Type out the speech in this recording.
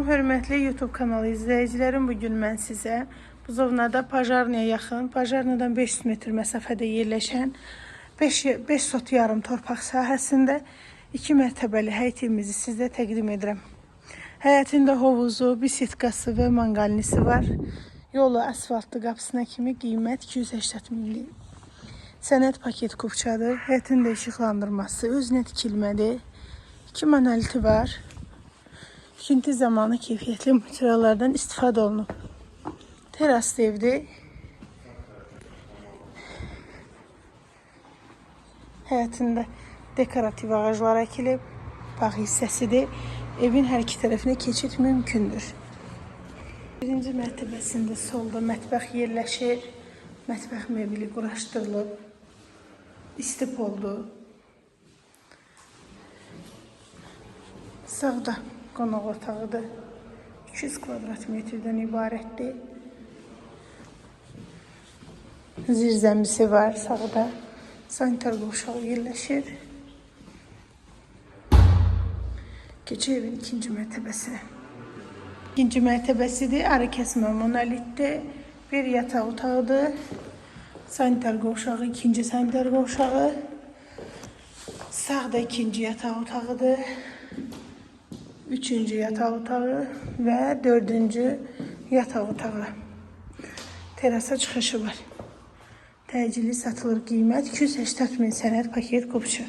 Salam hörmətli YouTube kanalı izləyicilərim. Bugün mən sizə Buzovnada Pajarnaya yaxın, Pajarnadan 500 metr məsafədə yerləşən 5 sot yarım torpaq sahəsində 2 mərtəbəli həyət evimizi sizə təqdim edirəm. Həyətində hovuzu, bisetkası və manqalnisi var. Yolu asfaltlı, qapısına kimi qiymət 280 milli. Sənəd paket kupçadır. Həyətin də işıqlandırması özünə tikilmədir. 2 monoliti var. Tikinti zamanı keyfiyyətli materiallardan istifadə olunub. Teraslı evdir. Həyətində dekorativ ağaclar əkilib. Bağ hissəsidir. Evin hər iki tərəfinə keçid mümkündür. Birinci mərtəbəsində solda mətbəx yerləşir. Mətbəx mebeli quraşdırılıb. İstipoldu. Sağda qonaq otağıdır. 200 kvadrat metrdən ibarətdir. Zirzəmisi var sağda. Sanitar qovşağı yerləşir. Keçək evin ikinci mərtəbəsinə. İkinci mərtəbəsidir. Arı kəsmə monolitdir. Bir yataq otağıdır. Sanitar qovşağı, ikinci sanitar qovşağı. Sağda ikinci yataq otağıdır. Üçüncü yataq otağı və dördüncü yataq otağı. Terasa çıxışı var. Təcili satılır, qiymət 280 min, sənəd paket qopçu.